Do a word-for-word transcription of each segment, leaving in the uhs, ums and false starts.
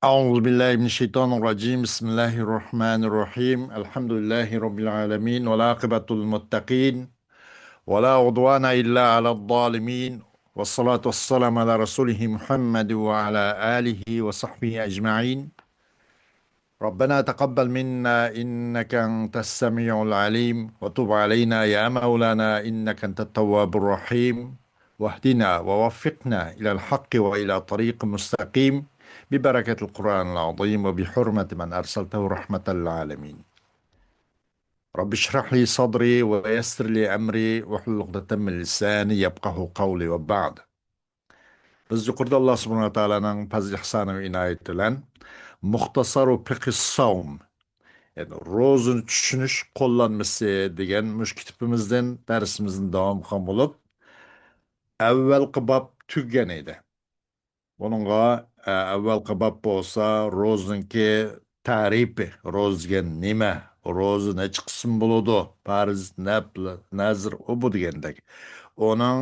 أعوذ بالله من الشيطان الرجيم. بسم الله الرحمن الرحيم. الحمد لله رب العالمين، والعاقبة للمتقين، ولا عدوان إلا على الظالمين، والصلاة والسلام على رسوله محمد وعلى آله وصحبه أجمعين. ربنا تقبل منا إنك أنت السميع العليم، وتب علينا يا مولانا إنك أنت التواب الرحيم، واهدنا ووفقنا إلى الحق وإلى طريق مستقيم، ببركة القرآن العظيم وبحرمة من أرسلته رحمة للعالمين. رب اشرح لي صدري ويسر لي أمري واحلل عقدة من لساني يفقه قولي وبعد. بىز يۇقىرىدا ئاللا سۇبھانەھۇ ۋە تائالانىڭ پەزلى ئىھسانى ۋە ئىنايىتى بىلەن مۇختەسەرۇ فىقھىس سەۋم، يەنى روزىنى چۈشىنىش قوللانمىسى دېگەن مۇشۇ كىتابىمىزدىن دەرسىمىزنى داۋام قىلغان بولۇپ، ئەۋۋەلقى باب تۈگىگەن ئىدى. بۇنىڭغا، ئە، ئەۋۋەلقى باب بولسا روزىنىڭكى تەرىپى، روزا دېگەن نېمە؟ روزا نەچچە قىسىم بولىدۇ؟ پەرز، نەپل، نەزر، ئۇ بۇ دېگەندەك. ئۇنىڭ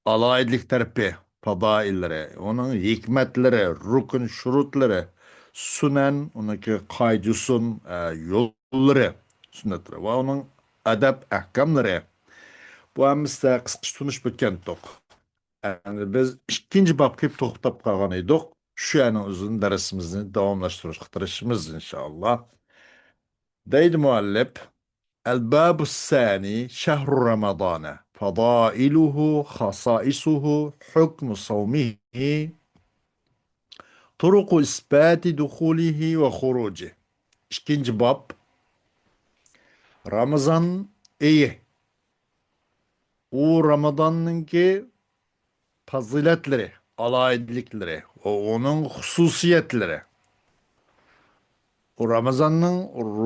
ئالاھىدىلىك تەرىپى، پازائىللىرى، ئۇنىڭ ھېكمەتلىرى، رۇكۇن، شۇرۇتلىرى، سۈنەن، ئۇنىڭكى قائىدە-يوسۇن، ئە، يوللىرى، سۈننەتلىرى ۋە ئۇنىڭ ئەدەپ ئەھكاملىرى. بۇ ھەممىسىدە قىسقىچە تونۇشۇپ ئۆتكەنتۇق. ئەمدى بىز ئىككىنچى بابقا كېلىپ توختاپ قالغان ئىدۇق. شۇ يەرنىڭ ئۆزىدىن دەرسىمىزنى داۋاملاشتۇرۇشقا تىرىشىمىز، ئىنشائاللا. دەيدۇ مۇئەللىپ، الباب الثاني شهر رمضان، فضائله، خصائصه، حكم صومه، طرق إثبات دخوله وخروجه. ئىككىنچى باب، رامىزان ئېيى. ئۇ رامىزاننىڭكى پەزىلەتلىرى، ئالاھىدىلىكلىرى ۋە ئۇنىڭ خۇسۇسىيەتلىرى، ئۇ رامىزاننىڭ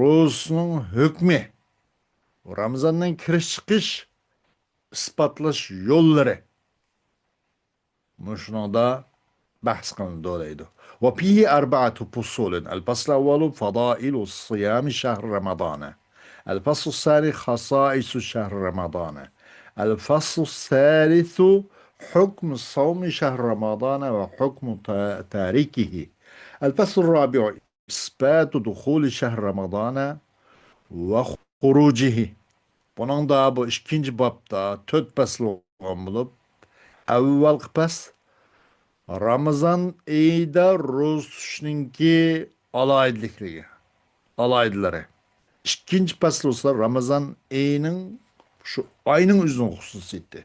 روزىسىنىڭ ھۆكمى، رامىزاننىڭ كىرىش چىقىش ئىسپاتلاش يوللىرى. مۇشۇنىڭدا بەھس قىلىنىدۇ دەيدۇ. وفيه أربعة فصول. الفصل الأول فضائل صيام شهر رمضان. الفصل الثاني خصائص شهر رمضان. الفصل الثالث حكم صوم شهر رمضان وحكم تا-، تاركه. الفصل الرابع إثبات دخول شهر رمضان وخروجه. بۇنىڭدا بۇ ئىككىنچى بابتا تۆت پەسىل بولغان بولۇپ، ئەۋۋەلقى پەس رامىزان ئېيىدا روزا تۇتۇشنىڭكى ئالاھىدىلىكلىرى، ئالاھىدىلىرى. ئىككىنچى پەسىل بولسا رامىزان ئېيىنىڭ، شۇ ئاينىڭ ئۆزىنىڭ خۇسۇسىيىتى.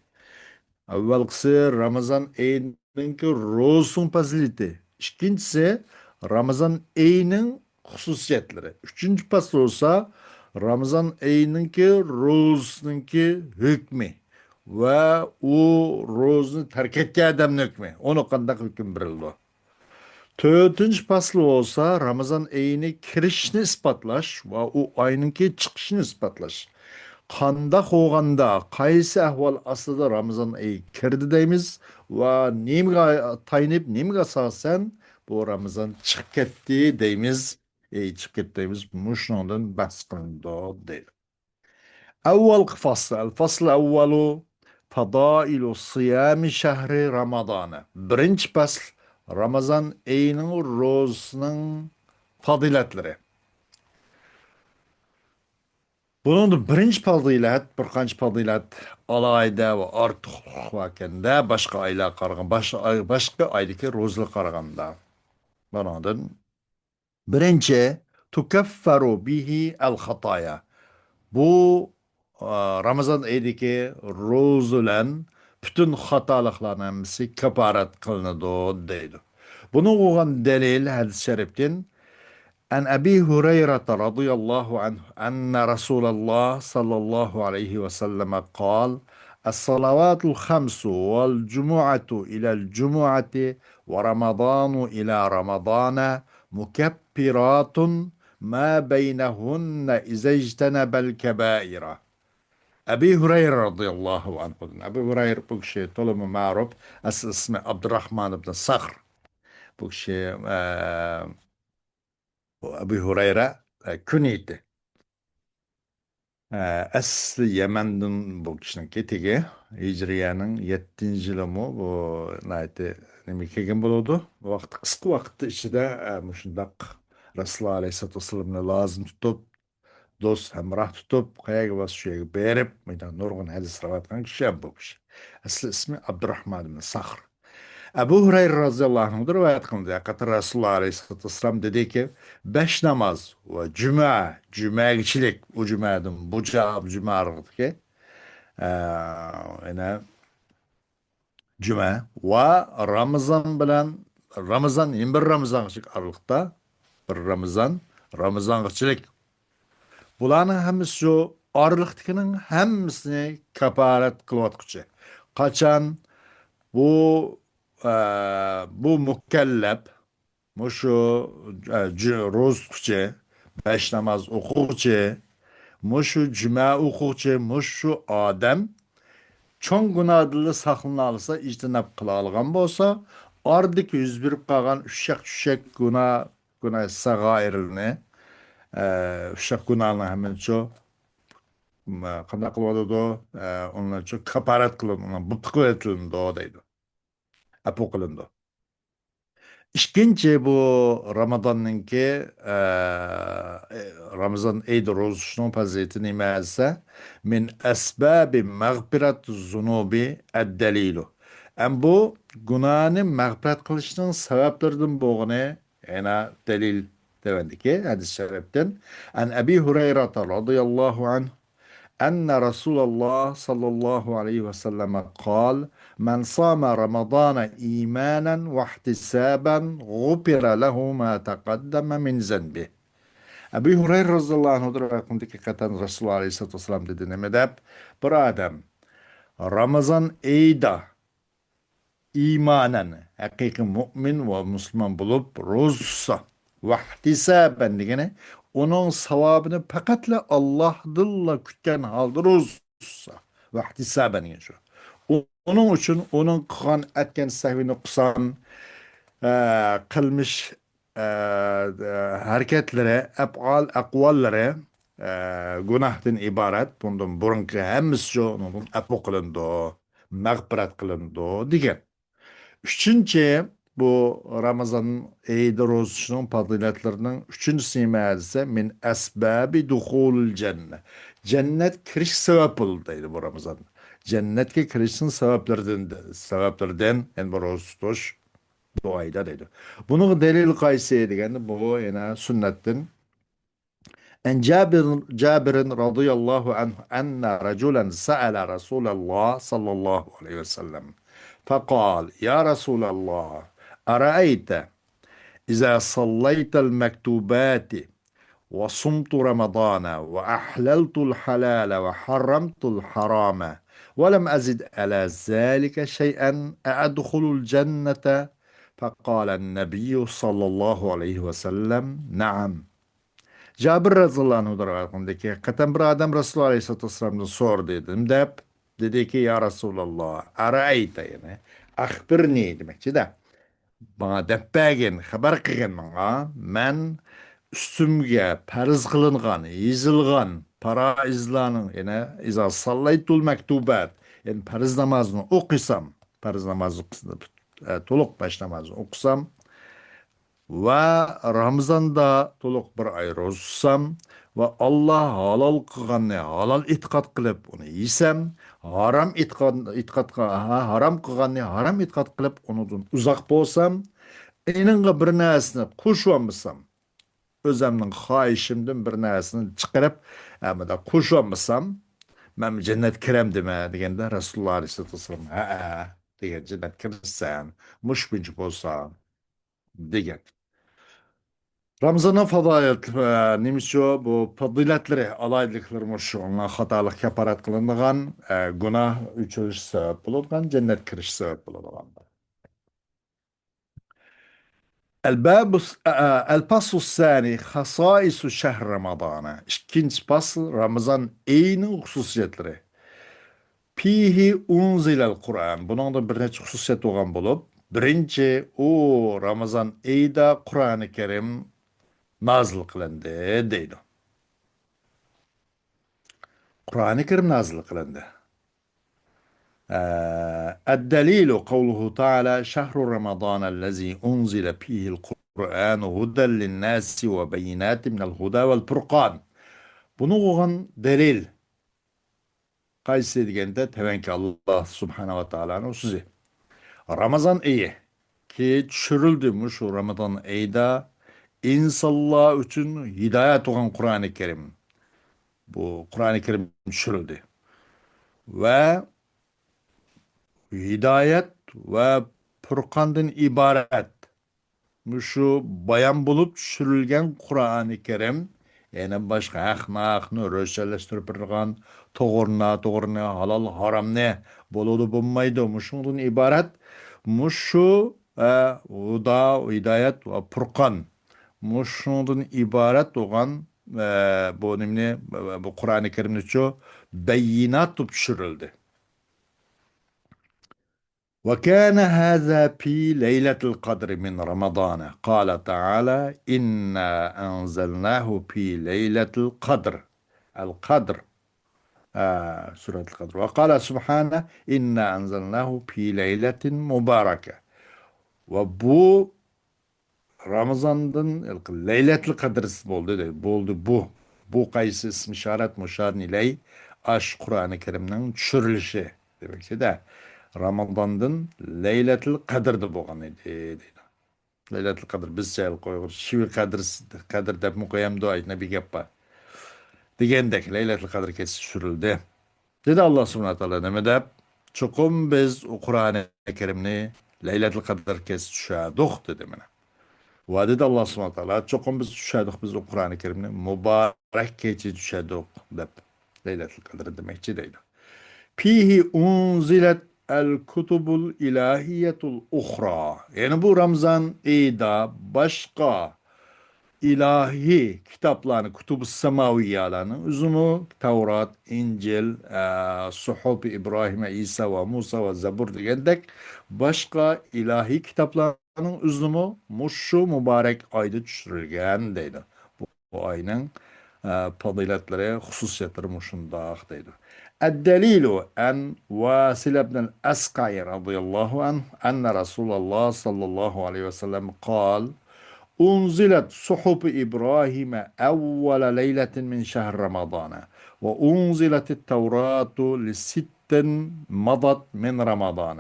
ئەۋۋەلقىسى رامىزان ئېيىنىڭكى روزىنىڭ پەزىلىتى. ئىككىنچىسى رامىزان ئېيىنىڭ خۇسۇسىيەتلىرى. ئۈچىنچى پەسىل بولسا رامىزان ئېيىنىڭكى روزىسىنىڭكى ھۆكمى ۋە ئۇ روزىنى تەرك ئەتكەن ئادەمنىڭ ھۆكمى. ئۇنىڭ قانداق ھۆكۈم بېرىلىدۇ؟ تۆتىنچى پەسىل بولسا رامىزان ئېيىنى كىرىشىنى ئىسپاتلاش ۋە ئۇ ئاينىڭكى چىقىشىنى ئىسپاتلاش. قانداق بولغاندا، قايسى ئەھۋال ئاستىدا رامىزان ئېيى كىردى دەيمىز ۋە نېمىگە تايىنىپ، نېمىگە ئاساسەن بۇ رامىزان چىقىپ كەتتى دەيمىز، ئېيى چىقىپ كەتتى دەيمىز، مۇشۇنىڭدىن بەھس قىلىنىدۇ دەيدۇ. ئەۋۋەلقى فەسىل، الفصل الأول فضائل صيام شهر رمضان. بىرىنچى پەسىل، رامىزان ئېيىنىڭ روزىسىنىڭ پەزىلەتلىرى. بۇنىڭدا بىرىنچى پەزىلەت، بىر قانچە پەزىلەت ئالاھىدە ۋە ئارتۇقلۇق باركەندە، باشقا ئايلارغا قارىغان، باشقا ئاي، باشقا ئايدىكى روزىلارغا قارىغاندا. بۇنىڭدىن بىرىنچى، تۇكەففەرۇ بىھى ئەل خاتايا. بۇ، ئا، رامىزان ئېيىدىكى روزا بىلەن پۈتۈن خاتالىقلارنىڭ ھەممىسى كاپارەت قىلىنىدۇ دەيدۇ. بۇنىڭغا بولغان دەلىل ھەدىس شەرىپتىن، عن أبي هريرة رضي الله عنه أن رسول الله صلى الله عليه وسلم قال: الصلوات الخمس والجمعة إلى الجمعة ورمضان إلى رمضان مكفرات ما بينهن إذا اجتنب الكبائر. ئەبى ھۇرەيرە رەزىياللاھۇ ئەنھۇدىن. ئەبى ھۇرەيرە بۇ كىشى تولىمۇ مەرۇپ. ئەسلى ئىسمى ئابدۇراخمان ئىبن سەخر. بۇ كىشى، ئە، بۇ ئەبى ھۇرەيرە، ئە، كۈنىيىتى. ئە، ئەسلى يەمەندىن بۇ كىشىنىڭكى تېگى. ھىجرىيەنىڭ يەتتىنچى يىلىمۇ بۇ ناھايىتى نېمە كەلگەن بولىدۇ. ۋاقىت، قىسقا ۋاقىت ئىچىدە، ئە، مۇشۇنداق رەسۇلۇللاھ ئەلەيھىسسالاتۇ ۋەسسالامنى لازىم تۇتۇپ، دوست ھەمراھ تۇتۇپ، قەيەرگە بارسا شۇ يەرگە بېرىپ، مۇنداق نۇرغۇن ھەدىس رىۋايەت قىلغان كىشى ھەم بۇ كىشى. ئەسلى ئىسمى ئابدۇراھمان ئىبن سەخر. ئەبۇ ھۇرەيرە رازىياللاھۇ ئەنھۇدىن رىۋايەت قىلىندى. ھەقىقەتەن رەسۇلۇللاھ ئەلەيھىسسالاتۇ ۋەسسالام دېدىكى، بەش ناماز ۋە جۈمە، جۈمەگىچىلىك، ئۇ جۈمەدىن بۇ جا-، جۈمە ئارىلىقىدىكى، ئە، يەنە جۈمە ۋە رامىزان بىلەن، رامىزان، يەنە بىر رامىزانغىچە ئارىلىقتا، بىر رامىزان، رامىزانغىچىلىك. بۇلارنىڭ ھەممىسى شۇ ئارىلىقتىكىنىڭ ھەممىسىنى كاپارەت قىلىۋاتقۇچى. قاچان بۇ، ئە، بۇ مۇكەللەپ، مۇشۇ، ئە، جۈ-، روزا تۇتقۇچى، بەش ناماز ئوقۇغۇچى، مۇشۇ جۈمە ئوقۇغۇچى، مۇشۇ ئادەم چوڭ گۇناھدىنلا ساقلىنالىسا، ئىجتىناب قىلالىغان بولسا، ئارىدىكى يۈز بېرىپ قالغان ئۈششەك-چۈششەك گۇناھ، گۇناھ سەغائىرنى، ئە، ئۈششەك گۇناھنىڭ ھەممىنى شۇ، م-، قانداق قىلىۋاتىدۇ؟ ئە، ئۇنى شۇ كاپارەت قىلىنىدۇ، ئۇنى بۇتلۇق قىلىنىدۇ دەيدۇ. ئەپۇ قىلىنىدۇ. ئىككىنچى، بۇ رامىزاننىڭكى، ئە، رامىزان ئېيىدا روزا تۇتۇشنىڭ پەزىلىتى نېمە دېسە، مىن ئەسبابى مەغپىرەت زۇنۇبى ئەددەلىلۇ. ئەم بۇ گۇناھنى مەغپىرەت قىلىشنىڭ سەۋەبلىرىدىن بولغىنى يەنە دەلىل تۆۋەندىكى ھەدىس شەرىپتىن. عن أبي هريرة رضي الله عنه أن رسول الله صلى الله عليه وسلم قال: من صام رمضان إيمانا واحتسابا غفر له ما تقدم من ذنبه. ئەبۇ ھۇرەيرە رازىياللاھۇ ئەنھۇدىن رىۋايەت قىلىندىكى، ھەقىقەتەن رەسۇلۇللاھ ئەلەيھىسسالاتۇ ۋەسسالام دېدى، نېمە دەپ؟ بىر ئادەم رامىزان ئېيىدا ئىمانەن، ھەقىقىي مۇئمىن ۋە مۇسۇلمان بولۇپ روزا تۇتسا، ۋەھتىسابەن دېگىنى، ئۇنىڭ ساۋابىنى پەقەتلا ئاللاھدىنلا كۈتكەن ھالدا روزا تۇتسا، ۋەھتىسابەن دېگەن شۇ. ئۇ-، ئۇنىڭ ئۈچۈن ئۇنىڭ قىلغان، ئەتكەن سەھۋى نۇقسان، ئە، قىلمىش، ئە، ئە، ھەرىكەتلىرى، ئەپئال، ئەقۋاللىرى، ئە، گۇناھتىن ئىبارەت، بۇندىن بۇرۇنقى ھەممىسى شۇ، ئۇنىڭدىن ئەپۇ قىلىنىدۇ، مەغپىرەت قىلىنىدۇ دېگەن. ئۈچىنچى، بۇ رامىزان ئېيىدا روزا تۇتۇشنىڭ پازىلەتلىرىنىڭ ئۈچىنچىسى نېمە دېسە، مىن ئەسبابى دۇخۇلىل جەننە. جەننەت كىرىش سەۋەب بولىدۇ دەيدۇ بۇ رامىزان. جەننەتكە كىرىشنىڭ سەۋەبلىرىدىن، سەۋەبلىرىدىن، يەنى بۇ روزا تۇتۇش، دۇئايدا دەيدۇ. بۇنىڭغا دەلىل قايسى دېگەندە، بۇ يەنە سۈننەتتىن. عن جابر، جابر رضي الله عنه أن رجلا سأل رسول الله صلى الله عليه وسلم فقال: يا رسول الله، أرأيت إذا صليت المكتوبات وصمت رمضان وأحللت الحلال وحرمت الحرام ولم أزد على ذلك شيئا أأدخل الجنة؟ فقال النبي صلى الله عليه وسلم: نعم. جابىر رەزىياللاھۇ ئەنھۇدىن رىۋايەت قىلىندىكى، ھەقىقەتەن بىر ئادەم رەسۇلۇللاھ ئەلەيھىسسالاتۇ ۋەسسالامدىن سورىدى، نېمە دەپ؟ دېدىكى، يا رەسۇلاللاھ، ئەرەئەيتە، يەنى، ئەخبىرنى دېمەكچىدە. ماڭا دەپ بەرگىن، خەۋەر قىلغىن ماڭا. مەن ئۈستۈمگە پەرز قىلىنغان، يېزىلغان پارائىزلارنىڭ، يەنى، ئىزا ساللايتۇل مەكتۇبات، يەنى پەرز نامازنى ئوقۇسام، پەرز نامازنى، ئە، تولۇق بەش نامازنى ئوقۇسام، ۋە رامىزاندا تولۇق بىر ئاي روزا تۇتسام ۋە ئاللا ھالال قىلغاننى ھالال ئېتىقاد قىلىپ ئۇنى يېسەم، ھارام ئېتىقاد، ئېتىقادقا، ھا-، ھارام قىلغاننى ھارام ئېتىقاد قىلىپ ئۇنىڭدىن ئۇزاق بولسام، ئېنىڭغا بىر نەرسىنى قوشۇۋالمىسام، ئۆزەمنىڭ خاھىشىمدىن بىر نەرسىنى چىقىرىپ، ئە، مۇنداق قوشۇۋالمىسام، مەن جەننەتكە كىرەمدىمەن دېگەندە، رەسۇلۇللا ئەلەيھىسسالاتۇ ۋەسسالام، ھەئە، دېگەن، جەننەتكە كىرىسەن، مۇشۇ كۈنچە بولسا. دېگەن. رامىزاننىڭ پازىلەت-، ئە، نېمىشۇ، بۇ پازىلەتلىرى، ئالاھىدىلىكلىرى مۇشۇ. ئۇنىڭ خاتالىق كاپارەت قىلىنىدىغان، ئە، گۇناھ ئۆچۈرۈش سەۋەب بولىدىغان، جەننەتكە كىرىش سەۋەب بولىدىغان. الباب، ئە، ئە، الفصل الثاني، خصائص شهر رمضان. ئىككىنچى پاسىل، رامىزان ئېيىنىڭ خۇسۇسىيەتلىرى. فيه أنزل القرآن. بۇنىڭدا بىر نەچچە خۇسۇسىيەت بولغان بولۇپ، بىرىنچى، ئۇ رامىزان ئېيىدا قۇرئانى كەرىم نازىل قىلىندى، دەيدۇ. قۇرئانى كەرىم نازىل قىلىندى. ئە، الدليل قوله تعالى: شهر رمضان الذي أنزل فيه القرآن هدى للناس وبينات من الهدى والفرقان. بۇنىڭغا بولغان دەلىل قايسى دېگەندە، تەۋەنكى ئاللا سۇبھانەھۇ ۋە تائالانىڭ سۆزى. رامىزان ئېيى كى چۈشۈرۈلدى، مۇشۇ رامىزان ئېيىدا ئىنسانلار ئۈچۈن ھىدايەت بولغان قۇرئانى كەرىم. بۇ قۇرئانى كەرىم چۈشۈرۈلدى. ۋە ھىدايەت ۋە پۇرقاندىن ئىبارەت مۇشۇ بايان بولۇپ چۈشۈرۈلگەن قۇرئانى كەرىم، يەنى باشقا ھەق-ناھەقنى روشەنلەشتۈرۈپ بېرىدىغان، توغرا-ناتوغرىنى، ھالال-ھارامنى، بولىدۇ-بولمايدۇ، مۇشۇنىڭدىن ئىبارەت مۇشۇ، ئە، ھۇدا، ھىدايەت ۋە پۇرقان، مۇشۇنىڭدىن ئىبارەت بولغان، ئە، بۇ نېمىنى، بۇ قۇرئانى كەرىمنىچۇ بەييىنات دەپ چۈشۈرۈلدى. وكان هذا في ليلة القدر من رمضان. قال تعالى: إنا أنزلناه في ليلة القدر. القدر. آه، سورة القدر. وقال سبحانه: إنا أنزلناه في ليلة مباركة. ۋە بۇ رامىزاندىن لەيلەتۇل قەدىر بولدى، دەيدۇ. بولدى بۇ. بۇ قايسى؟ ئىسمى ئىشارەت مۇشارىن ئىلەي، ئاش قۇرئانى كەرىمنىڭ چۈشۈرۈلۈشى دېمەكچىدە. رامىزاندىن لەيلەتۇل قەدىردە بولغان ئىدى، دەيدۇ. لەيلەتۇل قەدىر بىزچە ئۇيغۇر شىۋە قەدىر، قەدىر دەپمۇ قويامدۇ، ئايتنا بىر گەپ بار. دېگەندەك، لەيلەتۇل قەدىر كېچىسى چۈشۈرۈلدى. دېدى ئاللا سۇبھانەھۇ ۋە تائالا نېمە دەپ؟ چوقۇم بىز ئۇ قۇرئانى كەرىمنى لەيلەتۇل قەدىر كېچىسى چۈشەردۇق، دېدى مانا. ۋە دېدى ئاللا سۇبھانەھۇ ۋە تائالا، چوقۇم بىز چۈشەردۇق، بىز ئۇ قۇرئانى كەرىمنى مۇبارەك كېچە چۈشەردۇق، دەپ، لەيلەتۇل قەدىر دېمەكچى دەيدۇ. فيه أنزلت الكتب الإلهية الأخرى. يەنى بۇ رامىزان ئېيىدا باشقا ئىلاھىي كىتابلارنى، كۇتۇبۇس ساماۋىيالارنىڭ ئۆزىمۇ، تەۋرات، ئىنجىل، ئە، سۇھۇفى ئىبراھىم، ئىسا ۋە مۇسا ۋە زەبۇر دېگەندەك باشقا ئىلاھىي كىتابلارنىڭ ئۆزىمۇ مۇشۇ مۇبارەك ئايدا چۈشۈرۈلگەن دەيدۇ. بۇ، بۇ ئاينىڭ، ئە، پازىلەتلىرى، خۇسۇسىيەتلىرى مۇشۇنداق دەيدۇ. الدليل عن واصل بن الأسقع رضي الله عنه أن رسول الله صلى الله عليه وسلم قال: أنزلت صحف إبراهيم أول ليلة من شهر رمضان، وأنزلت التوراة لست مضت من رمضان،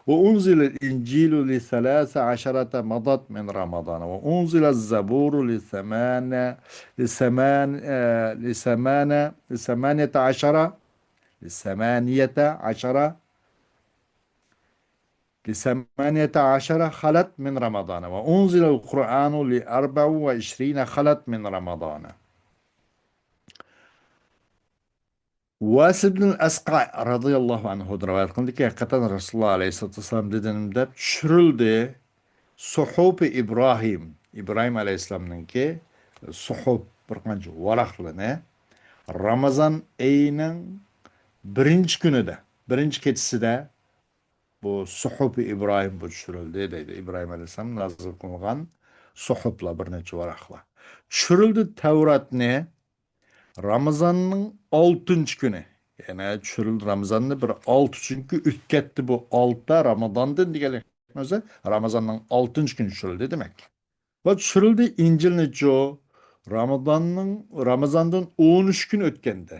وأنزل الإنجيل لثلاث عشرة مضت من رمضان، وأنزل الزبور لثمان، لثمان، آه، لثمان، لثمانية عشر، لثمانية عشر، لثمانية عشر خلت من رمضان، وأنزل القرآن لأربع وعشرين خلت من رمضان. ۋاسىل ئەسقا رەزىياللاھۇ ئەنھۇدىن رىۋايەت قىلىندىكى، ھەقىقەتەن رەسۇلۇللاھ ئەلەيھىسسالاتۇ ۋەسسالام دېدى دەپ چۈشۈرۈلدى. سۇھۇفى ئىبراھىم، ئىبراھىم ئەلەيھىسسالامنىڭكى سۇھۇف، بىر قانچە ۋاراقلىرىنى رامىزان ئېيىنىڭ بىرىنچى كۈنىدە، بىرىنچى كېچىسىدە بۇ سۇھۇفى ئىبراھىم بۇ چۈشۈرۈلدى دەيدۇ. ئىبراھىم ئەلەيھىسسالام نازىل قىلغان سۇھۇفلار، بىر نەچچە ۋاراقلار. چۈشۈرۈلدى تەۋراتنى رامىزاننىڭ ئالتىنچى كۈنى. يەنى چۈشۈرۈلدى رامىزاننى بىر ئالتە، چۈنكى ئۆتكەتتى بۇ ئالتە رامىزاندىن دېگەنلىك بولسا، رامىزاننىڭ ئالتىنچى كۈنى چۈشۈرۈلدى دېمەك. ۋە چۈشۈرۈلدى ئىنجىلنىچۇ؟ رامىزاننىڭ، رامىزاندىن ئون ئۈچ كۈن ئۆتكەندە.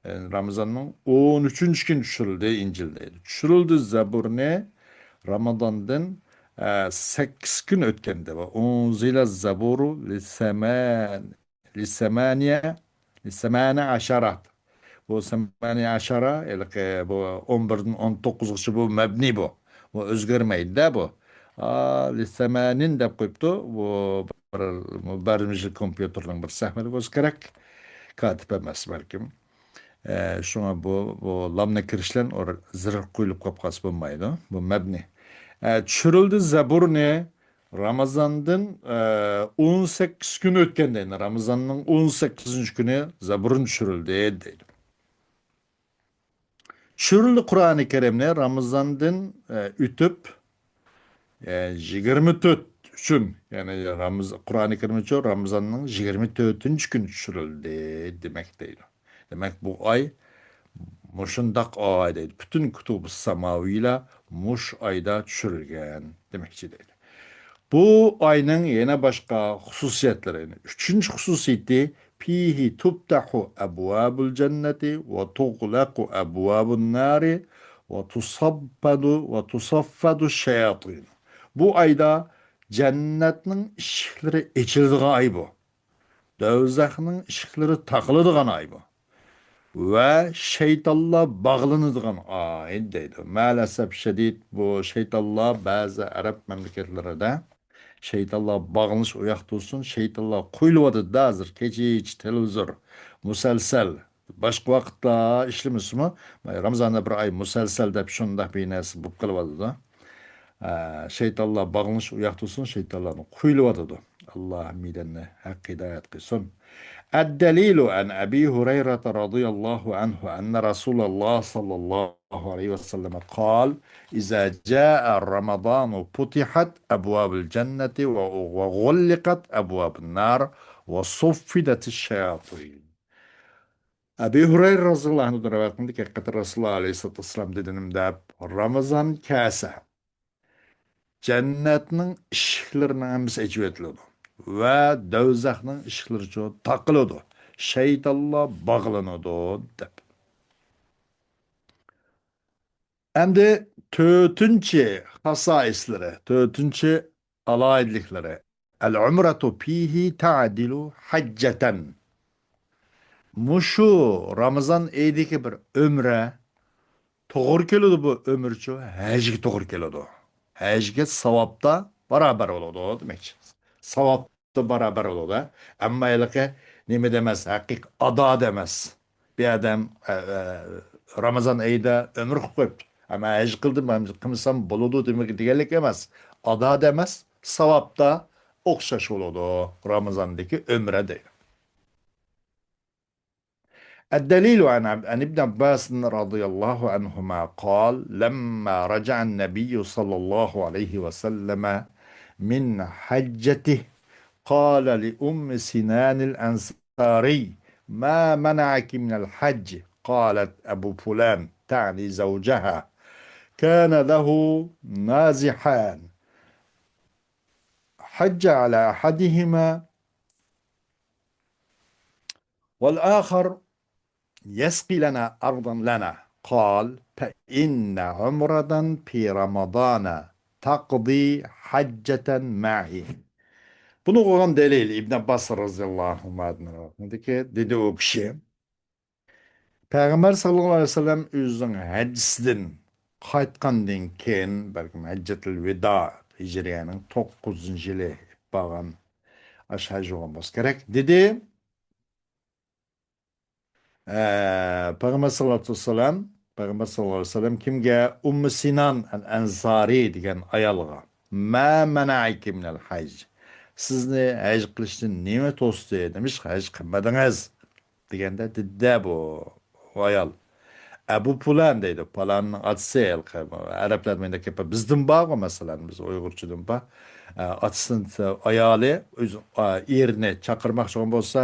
يەنى رامىزاننىڭ ئون ئۈچىنچى كۈنى چۈشۈرۈلدى ئىنجىل دەيدۇ. چۈشۈرۈلدى زەبۇرنى رامىزاندىن، ئە، سەككىز كۈن ئۆتكەندە. ۋە ئۇنزىلە زەبۇرۇ لىسەمەن-، لىسەمانىيە، لىسەمانە ئەشارات. بۇ سەمانە ئەشارە، ھېلىقى بۇ ئون بىردىن ئون توققۇزغىچە بۇ مەبنى بۇ. بۇ ئۆزگەرمەيدۇ-دە بۇ. ئا، لىسەمانىن دەپ قويۇپتۇ. بۇ بىر مۇبەررىمجىل كومپيۇتېرنىڭ بىر سەھۋىلىك بولسا كېرەك. كاتىپ ئەمەس بەلكىم. ئە، شۇڭا بۇ، بۇ لامنى كىرىشلەن ئور-، زىر قويۇلۇپ قاپ قالسا بولمايدۇ. بۇ مەبنى. ئە، چۈشۈرۈلدى زەبۇرنى رامىزاندىن، ئە، ئون سەككىز كۈن ئۆتكەندە، يەنى رامىزاننىڭ ئون سەككىزىنچى كۈنى زەبۇرۇن چۈشۈرۈلدى دەيدۇ. چۈشۈرۈلدى قۇرئانى كەرىمنى رامىزاندىن، ئە، ئۆتۈپ، ئە، يىگىرمە تۆت ئۈچۈن، يەنى رامىز-، قۇرئانى كەرىم ئۈچۈن رامىزاننىڭ يىگىرمە تۆتىنچى كۈنى چۈشۈرۈلدى دېمەك دەيدۇ. دېمەك، بۇ ئاي مۇشۇنداق ئاي دەيدۇ. پۈتۈن كۇتۇبۇس ساماۋىيلار مۇش ئايدا چۈشۈرۈلگەن دېمەكچى دەيدۇ. بۇ ئاينىڭ يەنە باشقا خۇسۇسىيەتلىرى. ئۈچىنچى خۇسۇسىيىتى، فيه تفتح أبواب الجنة وتغلق أبواب النار وتصفد وتصفد الشياطين. بۇ ئايدا جەننەتنىڭ ئىشىكلىرى ئېچىلىدىغان ئاي بۇ. دوزاخنىڭ ئىشىكلىرى تاقىلىدىغان ئاي بۇ. ۋە شەيتانلار باغلىنىدىغان ئاي دەيدۇ. مەلەسەپ شەدىد، بۇ شەيتانلار بەزى ئەرەب مەملىكەتلىرىدە شەيتانلار باغلىنىش ئۇ ياقتا تۇرسۇن، شەيتانلار قويۇلۇۋاتىدۇ ھازىر، كېچىچە تېلېۋىزور، مۇسەلسەل، باشقا ۋاقىتتا ئىشلىمىسىمۇ، رامىزاندا بىر ئاي مۇسەلسەل دەپ شۇنداق بىر نەرسە بولۇپ قېلىۋاتىدۇ. ئە، شەيتانلار باغلىنىش ئۇ ياقتا تۇرسۇن، شەيتانلارنى قويۇلۇۋاتىدۇ. ئاللا ھەممىيلەننى ھەق ھىدايەت قىلسۇن. الدليل عن أبي هريرة رضي الله عنه أن رسول الله صلى الله عليه وسلم قال: إذا جاء رمضان فتحت أبواب الجنة و-، وغلقت أبواب النار وصفدت الشياطين. ئەبى ھۇرەيرە رازىياللاھۇ ئەنھۇدىن رىۋايەت قىلىندى، ھەقىقەتەن رەسۇلۇللا ئەلەيھىسسالاتۇ ۋەسسالام دېدى نېمە دەپ، رامىزان كەلسە، جەننەتنىڭ ئىشىكلىرىنىڭ ھەممىسى ئېچىۋېتىلىدۇ ۋە دوزاخنىڭ ئىشىكلىرىچۇ تاقىلىدۇ، شەيتانلار باغلىنىدۇ دەپ. ئەمدى تۆتىنچى خاسائىسلىرى، تۆتىنچى ئالاھىدىلىكلىرى. العمرة فيه تعدل حجة. مۇشۇ رامىزان ئېيىدىكى بىر ئۆمرە توغرا كېلىدۇ، بۇ ئۆمرىچۇ ھەجگە توغرا كېلىدۇ. ھەجگە ساۋابتا بارابەر بولىدۇ دېمەكچى. ساۋابتا بارابەر بولىدۇ. ئەمما ھېلىقى نېمە دېمەس، ھەقىقىي ئادا دېمەس. بىر ئادەم، ئە، ئە، رامىزان ئېيىدا ئۆمرە قىلىپ قويۇپتۇ. ئەمما ھەج قىلدىم، ھەج قىلمىسام بولىدۇ دېمەك-، دېگەنلىك ئەمەس. ئادا دېمەس، ساۋابتا ئوخشاش بولىدۇ رامىزاندىكى ئۆمرە دەيدۇ. الدليل عن عب-، عن ابن عباس رضي الله عنهما قال: لما رجع النبي صلى الله عليه وسلم من حجته قال لأم سنان الأنصاري: ما منعك من الحج؟ قالت: أبو فلان، تعني زوجها، كان له نازحان، حج على أحدهما والآخر يسقي لنا أرضا لنا. قال: فإن عمرة في رمضان تقضي حجة معي. بۇنى قويغان دەلىل ئىبن ئابباس رازىياللاھۇ ئەنھۇمادىن رىۋايەت قىلىندىكى، دېدى ئۇ كىشى، پەيغەمبەر ساللاللاھۇ ئەلەيھى ۋەسەللەم ئۆزىنىڭ ھەججىسىدىن قايتقاندىن كېيىن، بەلكىم ھەججەتۇل ۋىدا، ھىجرىيەنىڭ توققۇزىنچى يىلى بولغان، ئاشۇ ھەج بولغان بولسا كېرەك، دېدى. ئە، پەيغەمبەر ساللاللاھۇ ئەلەيھى ۋەسەللەم، پەيغەمبەر ساللاللاھۇ ئەلەيھى ۋەسەللەم كىمگە؟ ئۇممۇ سىنان ئەل ئەنسارى دېگەن ئايالغا، ما مەنەئەكى مىنەل ھەج، سىزنى ھەج قىلىشتىن نېمە توستى؟ نېمىشقا ھەج قىلمىدىڭىز؟ دېگەندە دېدى بۇ ئايال، ئەبۇ پۇلان دەيدۇ، پالاننىڭ ئاتىسى. ھېلىقى ئەرەبلەردە مۇنداق گەپ بار، بىزدىن بارغۇ، مەسىلەن، بىز ئۇيغۇرچىدىن بار. ئە، ئاتىسىنىڭ ئايالى ئۆز، ئە، ئېرىنى چاقىرماقچى بولغان بولسا،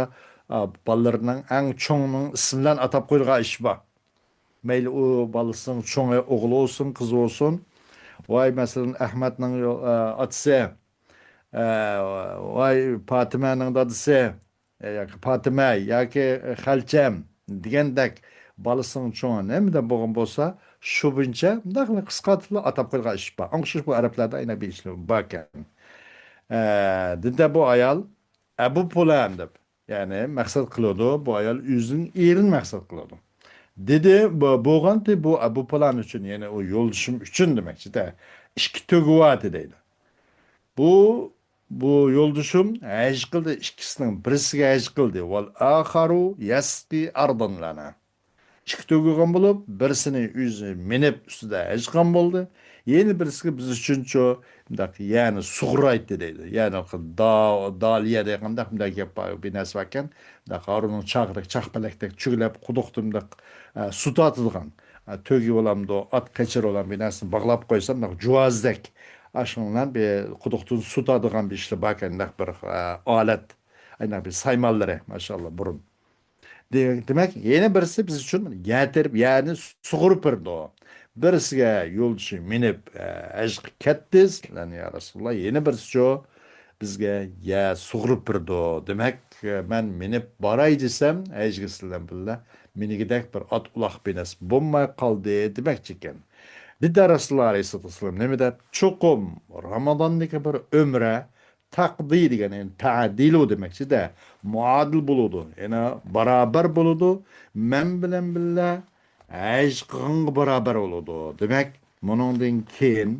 ئە، بالىلىرىنىڭ ئەڭ چوڭىنىڭ ئىسمى بىلەن ئاتاپ قويىدىغان ئىش بار. مەيلى ئۇ بالىسىنىڭ چوڭى ئوغلى بولسۇن، قىزى بولسۇن. ۋاي، مەسىلەن، ئەخمەتنىڭ يو-، ئە، ئاتىسى، ئە، ۋاي، پاتىمەنىڭ دادىسى، ئە، ياكى پاتىمە ياكى خەلچەم دېگەندەك بالىسىنىڭ چوڭى نېمىدە بولغان بولسا، شۇ بويىچە مۇنداق قىسقارتىپلا ئاتاپ قويغان ئىش بار. ئوخشاش بۇ ئەرەبلەردە ئەنە بىر ئىش باركەن. ئە، دېدى بۇ ئايال، ئەبۇ پۇلان دەپ، يەنى مەقسەت قىلىدۇ، بۇ ئايال ئۆزىنىڭ ئېرىنى مەقسەت قىلىدۇ. دېدى، بۇ، بولغانتى بۇ ئەبۇ پۇلان ئۈچۈن، يەنى ئۇ يولدىشىم ئۈچۈن دېمەكچىدە، ئىككى تۆگە بارتى دەيدۇ. بۇ، بۇ يولدىشىم ھەج قىلدى، ئىككىسىنىڭ بىرسىگە ھەج قىلدى. ۋەل ئاخارۇ يەسقى ئەردەن لەنا. ئىككى تۆگە بولغان بولۇپ، بىرسىنى ئۆزى مىنىپ ئۈستىدە ھەج قىلغان بولدى. يەنە بىرسىگە بىز ئۈچۈنچۇ مۇنداق يەرنى سۇغۇرايتتى دەيدۇ. يەنى دا-، دالىيە دەيدىغانداق مۇنداق گەپ بار، بىر نەرسە باركەن. مۇنداق ھارۇننىڭ چاغىدەك، چاقپەلەكتەك چۈگىلەپ، قۇدۇقتا مۇنداق، ئە، سۇ تارتىدىغان. ئە، تۆگە بولامدۇ، ئات قېچىر بولام، بىر نەرسىنى باغلاپ قويسا، مۇنداق جۇۋازدەك. ئاشۇنىڭ بىلەن بىر قۇدۇقتىن سۇ تارتىدىغان بىر ئىشلار باركەن، مۇنداق بىر، ئە، ئالەت. ئايناق بىر سايمانلىرى، ماشائاللا، بۇرۇن. دېمەك، دېمەك، يەنە بىرسى بىز ئۈچۈن يەتىرىپ، يەنى سۇغۇرۇپ بېرىدۇ. بىرسىگە يولدىشى مىنىپ، ئە، ھەجگە كەتتى، سىلەرنى يا رەسۇلاللا، يەنە بىرسىچۇ، بىزگە يە سۇغۇرۇپ بېرىدۇ. دېمەك، مەن مىنىپ باراي دېسەم، ھەجگە سىلەر بىلەن بىللە مىنىگۈدەك بىر ئات ئۇلاق بىنەس بولماي قالدى دېمەكچىكەن. دېدى رەسۇلۇللا ئەلەيھىسسالاتۇ ۋەسسالام نېمە دەپ؟ چوقۇم رامىزاندىكى بىر ئۆمرە تەقدى دېگەن، يەنى تەدىلۇ دېمەكچىدە، مۇئادىل بولىدۇ. يەنى بارابەر بولىدۇ. مەن بىلەن بىللە ھەج قىلغانغا بارابەر بولىدۇ. دېمەك، مۇنىڭدىن كېيىن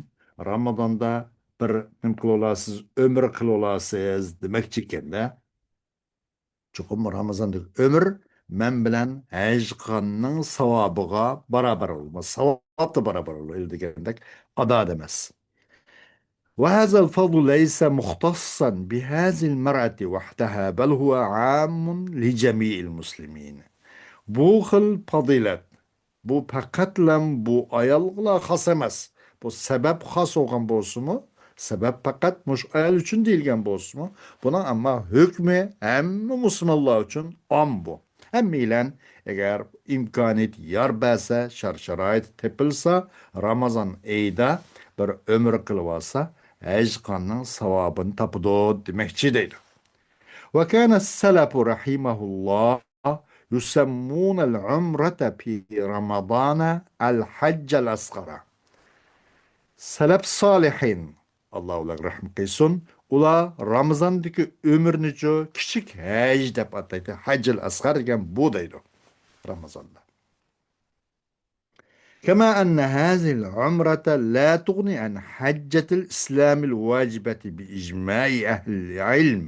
رامىزاندا بىر نېمە قىلىۋالاسىز، ئۆمرە قىلىۋالاسىز دېمەكچى ئىكەندە. چوقۇم رامىزاندىكى ئۆمۈر مەن بىلەن ھەج قىلغاننىڭ ساۋابىغا بارابەر بولىدۇ. ساۋابتا بارابەر بولىدۇ دېگەندەك، ئادا ئەمەس. وهذا الفضل ليس مختصا بهذه المرأة وحدها، بل هو عام لجميع المسلمين. بۇ خىل پەزىلەت، بۇ پەقەتلا بۇ ئايالغىلا خاس ئەمەس. بۇ سەۋەب خاس بولغان بولسىمۇ، سەۋەب پەقەت مۇشۇ ئايال ئۈچۈن دېيىلگەن بولسىمۇ، بۇنىڭ ئەمما ھۆكمى ھەممە مۇسۇلمانلار ئۈچۈن ئام بۇ. ھەممەيلەن ئەگەر ئىمكانىيىتى يار بەرسە، شەرت-شارائىتى تېپىلسا، رامىزان ئېيىدا بىر ئۆمرە قىلىۋالسا، ھەج قىلغاننىڭ ساۋابىنى تاپىدۇ دېمەكچى دەيدۇ. وكان السلف رحمه الله يسمون العمرة في رمضان الحج الأصغر. سەلەپ سالىھىن، ئاللا ئۇلارغا رەھمەت قىلسۇن، ئۇلار رامىزاندىكى ئۆمرىنىچۇ كىچىك ھەج دەپ ئاتايتتى. ھەججىل ئەسغەر دېگەن بۇ دەيدۇ. رامىزاندا. كما أن هذه العمرة لا تغني عن حجة الإسلام الواجبة بإجماع أهل العلم،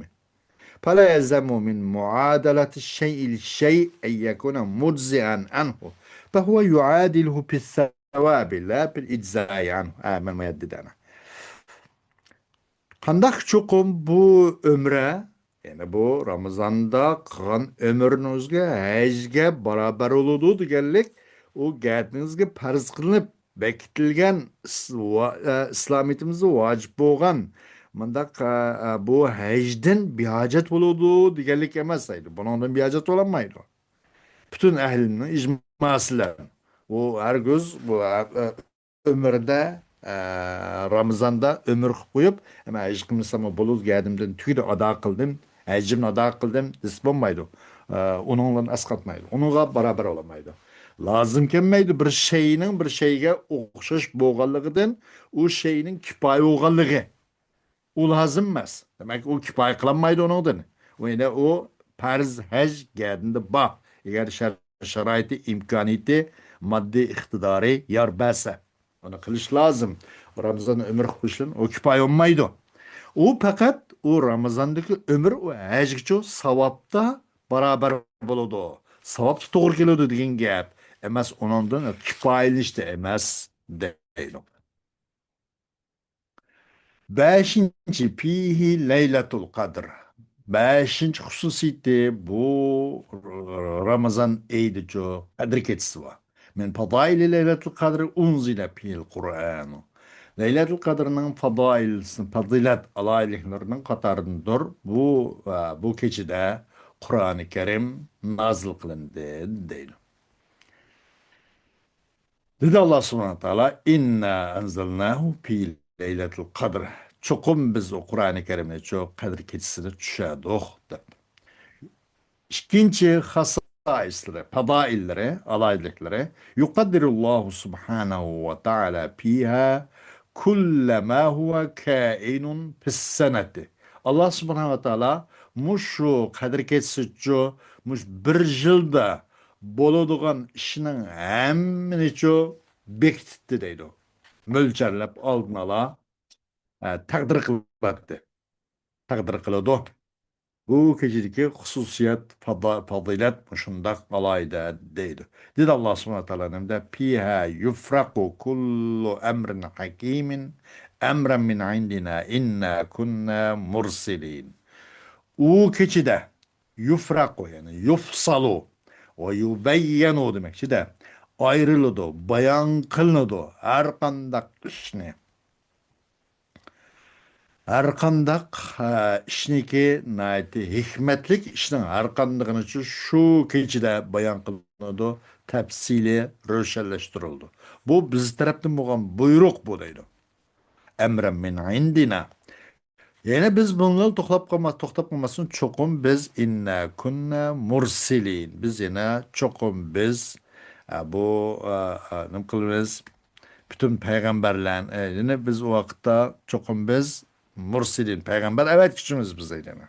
فلا يلزم من معادلة الشيء للشيء أن يكون مجزئا عنه، فهو يعادله في الثواب لا في الإجزاء عنه. ئە، مەن مۇ يەردە دەنا. قانداق چوقۇم بۇ ئۆمرە، يەنى بۇ رامىزاندا قىلغان ئۆمرىڭىزگە ھەجگە بارابەر بولىدۇ دېگەنلىك، ئۇ گەدىنىڭىزگە پەرز قىلىنىپ بېكىتىلگەن ئىس-، ۋا-، ئە، ئىسلامىيىتىمىزدە ۋاجىپ بولغان مۇنداق، ئە، ئە، بۇ ھەجدىن بىھاجەت بولىدۇ دېگەنلىك ئەمەس دەيدۇ. بۇنىڭدىن بىھاجەت بولالمايدۇ. پۈتۈن ئەھلىنىڭ ئىجماسى بىلەن. ئۇ ھەرگىز بۇ، ئە، ئە، ئۆمرىدە، ئە، رامىزاندا ئۆمرە قىلىپ قويۇپ، ئەمما ھەج قىلمىساممۇ بولىدۇ، گەدىمدىن تۈگىدى، ئادا قىلدىم، ھەجىمنى ئادا قىلدىم دېسە بولمايدۇ. ئە، ئۇنىڭدىن ئەسقاتمايدۇ. ئۇنىڭغا بارابەر بولالمايدۇ. لازىم كەلمەيدۇ بىر شەينىڭ بىر شەيگە ئوخشاش بولغانلىقىدىن، ئۇ شەينىڭ كىپايە بولغانلىقى. ئۇ لازىم ئەمەس. دېمەك، ئۇ كىپايە قىلالمايدۇ ئۇنىڭدىن. ئۇ يەنە ئۇ پەرز ھەج گەدىنىدە بار. ئەگەر شەر-، شارائىتى، ئىمكانىيىتى، ماددىي ئىقتىدارى يار بەرسە، ئۇنى قىلىش لازىم. رامىزان ئۆمرە قىلىش بىلەن ئۇ كىپايە بولمايدۇ. ئۇ پەقەت ئۇ رامىزاندىكى ئۆمرە ئۇ ھەجگىچۇ ساۋابتا بارابەر بولىدۇ. ساۋابتا توغرا كېلىدۇ دېگەن گەپ ئەمەس، ئۇنىڭدىن كىپايىلىنىشتە ئەمەس دەيدۇ. بەشىنچى، فيه ليلة القدر. بەشىنچى خۇسۇسىيىتى، بۇ رامىزان ئېيىدىچۇ قەدىر كېچىسى بار. من فضائل ليلة القدر أنزل فيه القرآن. لەيلەتۇل قەدىرنىڭ فازائىل، پەزىلەت ئالاھىدىلىكلىرىنىڭ قاتارىدىندۇر. بۇ، بۇ كېچىدە قۇرئانى كەرىم نازىل قىلىندى، دەيدۇ. دېدى ئاللا سۇبھانەھۇ ۋە تائالا، إنا أنزلناه في ليلة القدر. چوقۇم بىز ئۇ قۇرئانى كەرىمنى شۇ قەدىر كېچىسىدە چۈشەردۇق، دەپ. ئىككىنچى خاسائىسلىرى، پازائىللىرى، ئالاھىدىلىكلىرى، يقدر الله سبحانه وتعالى فيها كل ما هو كائن في السنة. ئاللا سۇبھانەھۇ ۋە تائالا مۇشۇ قەدىر كېچىسىچۇ، مۇشۇ بىر يىلدا بولىدىغان ئىشنىڭ ھەممىنىچۇ بېكىتتى دەيدۇ. مۆلچەرلەپ ئالدىن ئالا، ئە، تەقدىر قىلاتتى. تەقدىر قىلىدۇ. بۇ كېچىدىكى خۇسۇسىيەت، پازا-، پازىلەت مۇشۇنداق ئالاھىدە دەيدۇ. دېدى ئاللا سۇبھانەھۇ ۋە تائالا نېمىدە؟ فيها يفرق كل أمر حكيم أمرا من عندنا إنا كنا مرسلين. ئۇ كېچىدە يفرق، يەنى يفصل، ويبين دېمەكچىدە، ئايرىلىدۇ، بايان قىلىنىدۇ ھەر قانداق ئىشنى. ھەرقانداق، ئە، ئىشنىكى ناھايىتى ھېكمەتلىك ئىشنىڭ ھەرقاندىقىنىچۇ شۇ كېچىدە بايان قىلىنىدۇ، تەپسىلىي روشەنلەشتۈرۈلىدۇ. بۇ بىز تەرەپتىن بولغان بۇيرۇق بۇ دەيدۇ. ئەمرەن مىن ئىندىنا. يەنە بىز بۇنىڭغا توختاپ قالما-، توختاپ قالماستىن، چوقۇم بىز ئىننا كۇننا مۇرسىلىن. بىز يەنە چوقۇم بىز، ئە، بۇ، ئە، ئە، نېمە قىلىمىز؟ پۈتۈن پەيغەمبەرلەرنى، ئە، يەنە بىز ئۇ ۋاقىتتا چوقۇم بىز مۇرسىلىن، پەيغەمبەر ئەۋەتكۈچىمىز بىز دەيدۇ.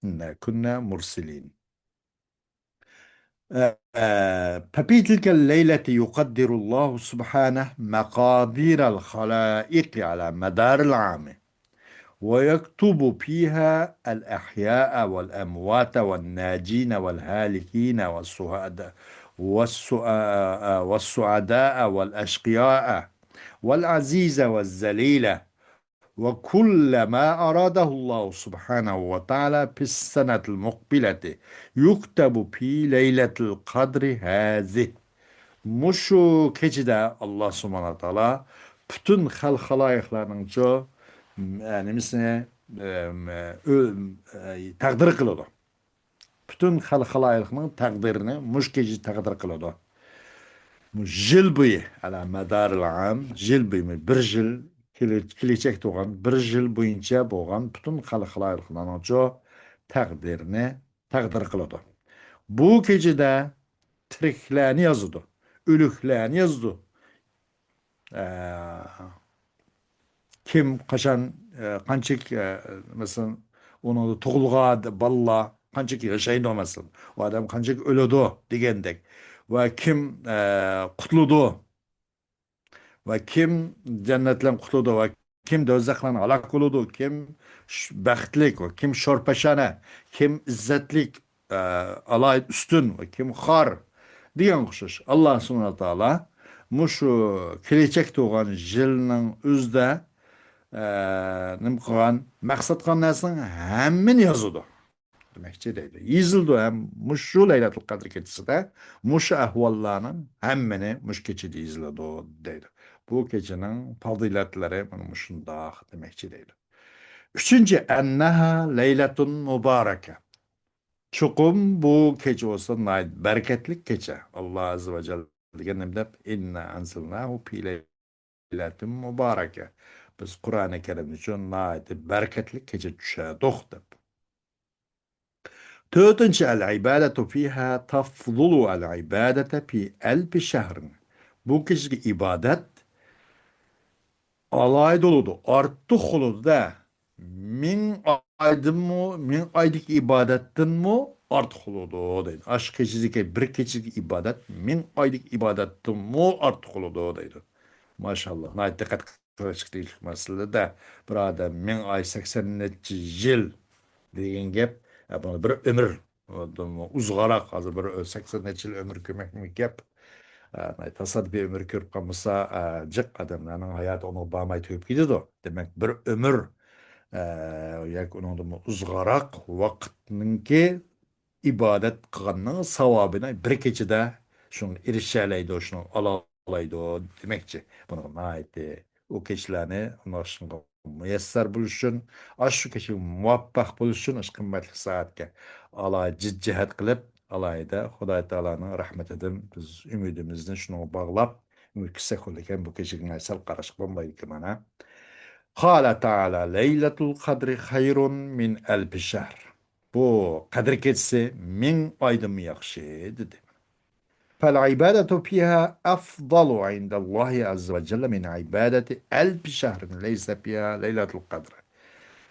ئىننا كۇننا مۇرسىلىن. ففي تلك الليلة يقدر الله سبحانه مقادير الخلائق على مدار العام، ويكتب فيها الأحياء والأموات والناجين والهالكين والسعداء، والسع-، والسعداء والأشقياء والعزيز والذليل، وكل ما أراده الله سبحانه وتعالى في السنة المقبلة يكتب في ليلة القدر هذه. مۇشۇ كېچىدە ئاللا سۇبھانەھۇ ۋە تائالا پۈتۈن خەلق خالايىقلارنىڭچۇ، ئە، نېمىسىنى، ئە، ئۆ-، ئە، تەقدىر قىلىدۇ. پۈتۈن خەلق خالايىقنىڭ تەقدىرىنى مۇشۇ كېچىدە تەقدىر قىلىدۇ. بۇ يىل بويى، ئەلا مەدارىل ئام، يىل بويى، بىر يىل، كېلە-، كېلەچەك تۇغان بىر يىل بويىچە بولغان پۈتۈن خەلق خالايىقلارنىڭچۇ تەقدىرىنى تەقدىر قىلىدۇ. بۇ كېچىدە تىرىكلەرنى يازىدۇ، ئۆلۈكلەرنى يازىدۇ. ئە، كىم قاچان، ئە، قانچىلىك، ئە، مەسىلەن، ئۇنىڭدا تۇغۇلغان بالىلار قانچىلىك ياشايدۇ، مەسىلەن، ئۇ ئادەم قانچىلىك ئۆلىدۇ دېگەندەك. ۋە كىم، ئە، قۇتۇلىدۇ ۋە كىم جەننەت بىلەن قۇتۇلىدۇ ۋە كىم دوزاخ بىلەن ھالاك بولىدۇ، كىم ش-، بەختلىك ۋە كىم شورپاشانە، كىم ئىززەتلىك، ئە، ئالاھىدە ئۈستۈن ۋە كىم خار دېگەنگە ئوخشاش. ئاللا سۇبھانەھۇ ۋە تائالا مۇشۇ كېلەچەك تۇغان يىلنىڭ ئۆزىدە، ئە، نېمە قىلغان، مەقسەت قىلغان نەرسىنىڭ ھەممىنى يازىدۇ دېمەكچى دەيدۇ. يېزىلىدۇ ھەم مۇشۇ لەيلەتۇل قەدىر كېچىسىدە مۇشۇ ئەھۋاللارنىڭ ھەممىنى مۇشۇ كېچىدە يېزىلىدۇ دەيدۇ. بۇ كېچىنىڭ پازىلەتلىرى مانا مۇشۇنداق دېمەكچى دەيدۇ. ئۈچىنچى، ئەننەھا لەيلەتۇن مۇبارەكە. چوقۇم بۇ كېچە بولسا ناھايىتى بەرىكەتلىك كېچە. ئاللا ئەززە ۋە جەللە دېگەن نېمە دەپ؟ ئىننا ئەنزەلناھۇ فى لەيلەتىن مۇبارەكە. بىز قۇرئانى كەرىمنى شۇ ناھايىتى بەرىكەتلىك كېچە چۈشەردۇق دەپ. تۆتىنچى، ئەل ئىبادەتۇ فىھا تەفزۇلۇ ئەل ئىبادەتە فى ئەلفى شەھرىن. بۇ كېچىدىكى ئىبادەت ئالاھىدە بولىدۇ، ئارتۇق بولىدۇ-دە. مىڭ ئايدىنمۇ، مىڭ ئايدىكى ئىبادەتتىنمۇ ئارتۇق بولىدۇ دەيدۇ. ئاشۇ كېچىدىكى، بىر كېچىدىكى ئىبادەت مىڭ ئايدىكى ئىبادەتتىنمۇ ئارتۇق بولىدۇ دەيدۇ. ماشاللا، ناھايىتى دىققەت قىلىشقا تېگىشلىك مەسىلە-دە. بىر ئادەم مىڭ ئاي، سەكسەن نەچچە يىل دېگەن گەپ، ئە، بۇنى بىر ئۆمۈر ئۇزغاراق، ھازىر بىر سەكسەن نەچچە يىل ئۆمۈر كۆرمەكمۇ گەپ. ئە، تاسادىپىي ئۆمۈر كۆرۈپ قالمىسا، ئە، جىق ئادەملەرنىڭ ھاياتى ئۇنىڭغا بارماي تۈگەپ كېتىدۇ. دېمەك، بىر ئۆمۈر، ئە، ياكى ئۇنىڭدىنمۇ ئۇزغاراق ۋاقىتنىڭكى ئىبادەت قىلغاننىڭ ساۋابىنى بىر كېچىدە شۇنىڭغا ئېرىشەلەيدۇ، شۇنىڭغا ئالالايدۇ دېمەكچى. بۇنىڭغا ناھايىتى ئۇ كېچىلەرنى ئۇنىڭغا مۇيەسسەر بولۇش ئۈچۈن، ئاشۇ كېچىگە مۇۋەپپەق بولۇش ئۈچۈن، ئاشۇ قىممەتلىك سائەتكە ئالاھىدە جىددىي جەھەت قىلىپ، ئالاھىدە خۇداي تائالانىڭ رەھمىتىدىن بىز ئۈمىدىمىزنى شۇنىڭغا باغلاپ، ئۈمىد كىسەك بولىدىكەن، بۇ كېچىگە سەل قاراشقا بولمايدىكەن مانا. قال تعالى ليلة القدر خير من ألف شهر. بۇ قەدىر كېچىسى مىڭ ئايدىنمۇ ياخشى، دېدى. فالعبادة فيها أفضل عند الله عز وجل من عبادة ألف شهر ليس فيها ليلة القدر.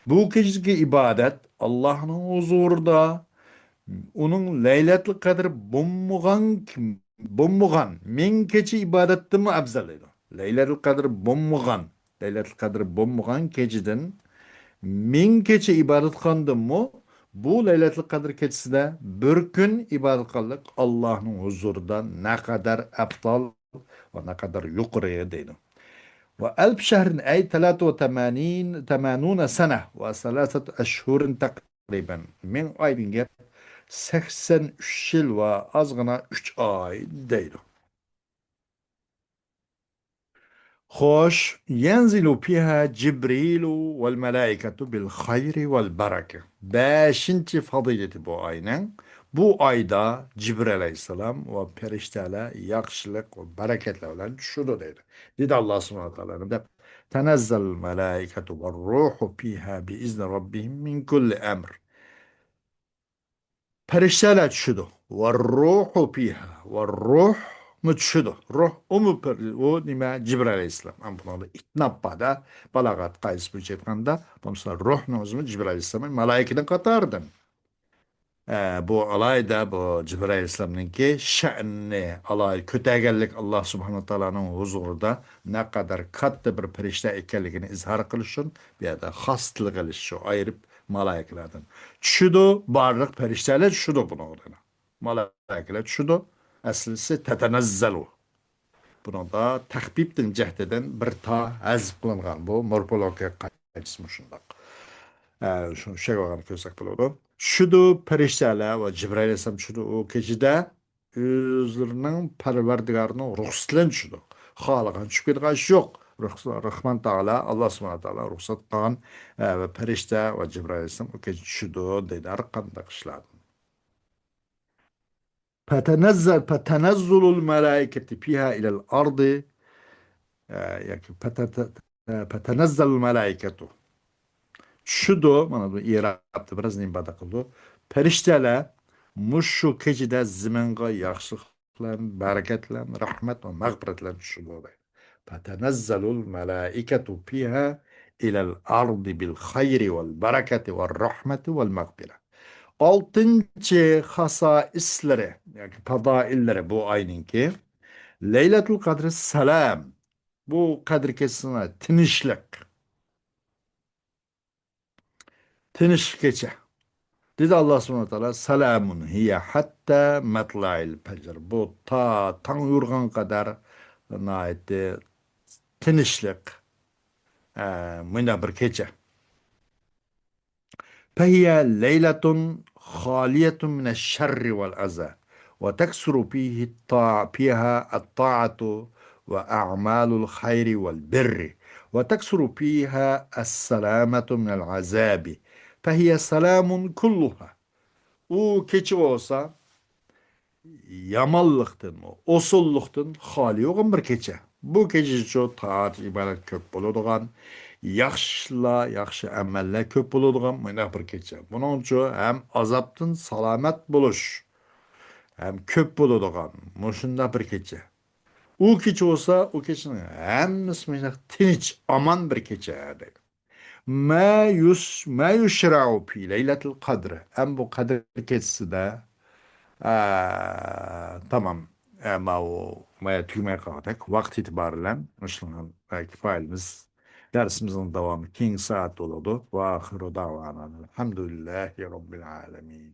بۇ كېچىدىكى ئىبادەت ئاللاھنىڭ ھۇزۇرىدا ئۇنىڭ لەيلەتۇل قەدرى بولمىغان، بولمىغان مىڭ كېچە ئىبادەتتىنمۇ ئەۋزەل دەيدۇ. لەيلەتۇل قەدرى بولمىغان، لەيلەتۇل قەدرى بولمىغان كېچىدىن مىڭ كېچە ئىبادەت قىلغاندىنمۇ بۇ لەيلەتۇل قەدىر كېچىسىدە بىر كۈن ئىبادەت قىلغانلىق ئاللاھنىڭ ھۇزۇرىدا نەقەدەر ئەپزەل ۋە نەقەدەر يۇقىرى دەيدۇ. وألف شهر أي ثلاثة وثمانين، ثمانون سنة وثلاثة أشهر تقريبا. مىڭ ئاي دېگەن گەپ سەكسەن ئۈچ يىل ۋە ئازغىنا ئۈچ ئاي دەيدۇ. خوش، ينزل فيها جبريل والملائكة بالخير والبركة. بەشىنچى پەزىلىتى بۇ ئاينىڭ. بۇ ئايدا جىبرىل ئەلەيھىسسالام ۋە پەرىشتەلەر ياخشىلىق ۋە بەرىكەتلەر بىلەن چۈشىدۇ دەيدۇ. دېدى ئاللا سۇبھانەھۇ ۋە تائالا نېمە دەپ؟ تەنەززەلۇل مەلائىكەتۇ ۋەرروھۇ فىھا بىئىزنى رەببىھىم مىن كۇللى ئەمر. پەرىشتەلەر چۈشىدۇ. ۋەرروھۇ فىھا. ۋە روھمۇ چۈشىدۇ. روھ، ئۇمۇ پەر-، ئۇ نېمە؟ جىبرىل ئەلەيھىسسالام. ئەمما بۇنىڭدا ئىتناپ بار-دە، بالاغەت قائىدىسى بويىچە ئېيتقاندا، بولمىسا روھنىڭ ئۆزىمۇ جىبرىل ئەلەيھىسسالام مالائىكىنىڭ قاتارىدىن. ئە، بۇ ئالاھىدە بۇ جىبرىل ئەلەيھىسسالامنىڭكى شەئنىنى ئالاھىدە كۆتەرگەنلىك، ئاللا سۇبھانەھۇ ۋە تائالانىڭ ھۇزۇرىدا نەقەدەر كاتتا بىر پەرىشتە ئىكەنلىكىنى ئىزھار قىلىش ئۈچۈن بۇ يەردە خاس تىلغا ئېلىش شۇ، ئايرىپ مالائىكىلەردىن چۈشىدۇ، بارلىق پەرىشتەلەر چۈشىدۇ بۇنىڭغا. مالائىكىلەر چۈشىدۇ. ئەسلىسى تەتەنەززەلۇ. بۇنىڭدا تەخپىپنىڭ جەھىتىدىن بىر تا ھەزىپ قىلىنغان بۇ مورفولوگىيە قائىدىسىمۇ شۇنداق. ئە، شۇنى چۈشەنگەن كۆرسەك بولىدۇ. چۈشىدۇ پەرىشتەلەر ۋە جىبرىل ئەلەيھىسسالام چۈشىدۇ ئۇ كېچىدە. ئۆزلىرىنىڭ پەرۋەردىگارىنىڭ رۇخسىتى بىلەن چۈشىدۇ. خالىغان چۈشۈپ كېتىدىغان ئىش يوق. رۇخس-، رەھمان تائالا، ئاللا سۇبھانەھۇ ۋە تائالا رۇخسەت قىلغان، ئە، ۋە پەرىشتە ۋە جىبرىل ئەلەيھىسسالام ئۇ كېچە چۈشىدۇ دەيدۇ، ھەر قانداق ئىشلاردىن. فتنزل، فتنزل الملائكة فيها إلى الأرض، ئە، ياكى فتت-، ئە، فتنزل الملائكة. چۈشىدۇ، مانا بۇ ئىرابتا بىراز نېمە بار قىلىدۇ. پەرىشتەلەر مۇشۇ كېچىدە زېمىنغا ياخشىلىق بىلەن، بەرىكەت بىلەن، رەھمەت ۋە مەغپىرەت بىلەن چۈشىدۇ دەيدۇ. فتنزل الملائكة فيها إلى الأرض بالخير والبركة والرحمة والمغفرة. ئالتىنچى خاسائىسلىرى ياكى پازائىللىرى بۇ ئاينىڭكى، لەيلەتۇل قەدرى سالام. بۇ قەدىر كېچىسى تىنچلىق. تىنچ كېچە. دېدى ئاللا سۇبھانەھۇ ۋە تائالا، سالامۇن ھىيە ھەتتا مەتلەئىل پەجر. بۇ تا تاڭ يورۇغان قەدەر ناھايىتى تىنچلىق، ئە، مۇنداق بىر كېچە. فهي ليلة خالية من الشر والأذى، وتكثر فيه الطاع-، فيها الطاعة وأعمال الخير والبر، وتكثر فيها السلامة من العذاب، فهي سلام كلها. ئۇ كېچە بولسا، يامانلىقتىن، ئوسۇللۇقتىن خالىي بولغان بىر كېچە. بۇ كېچىچۇ تائەت ئىبادەت كۆپ بولىدىغان، ياخشىلار، ياخشى ئەمەللەر كۆپ بولىدىغان مۇنداق بىر كېچە. بۇنىڭچۇ ھەم ئازابتىن سالامەت بولۇش ھەم كۆپ بولىدىغان مۇشۇنداق بىر كېچە. ئۇ كېچە بولسا، ئۇ كېچىنىڭ ھەممىسى مۇشۇنداق تىنچ، ئامان بىر كېچە دەيدۇ. ما يش-، ما يشرع في ليلة القدر. ئەمما بۇ قەدىر كېچىسىدە، ئە، تامام. ئە، ماۋۇ، مايا تۈگىمەي قالغۇدەك. ۋاقىت ئېتىبارى بىلەن مۇشۇنىڭ، ئە، كىپايىلىمىز. دەرسىمىزنىڭ داۋامى كېيىنكى سائەت بولىدۇ. وآخر دعوانا الحمد لله رب العالمين.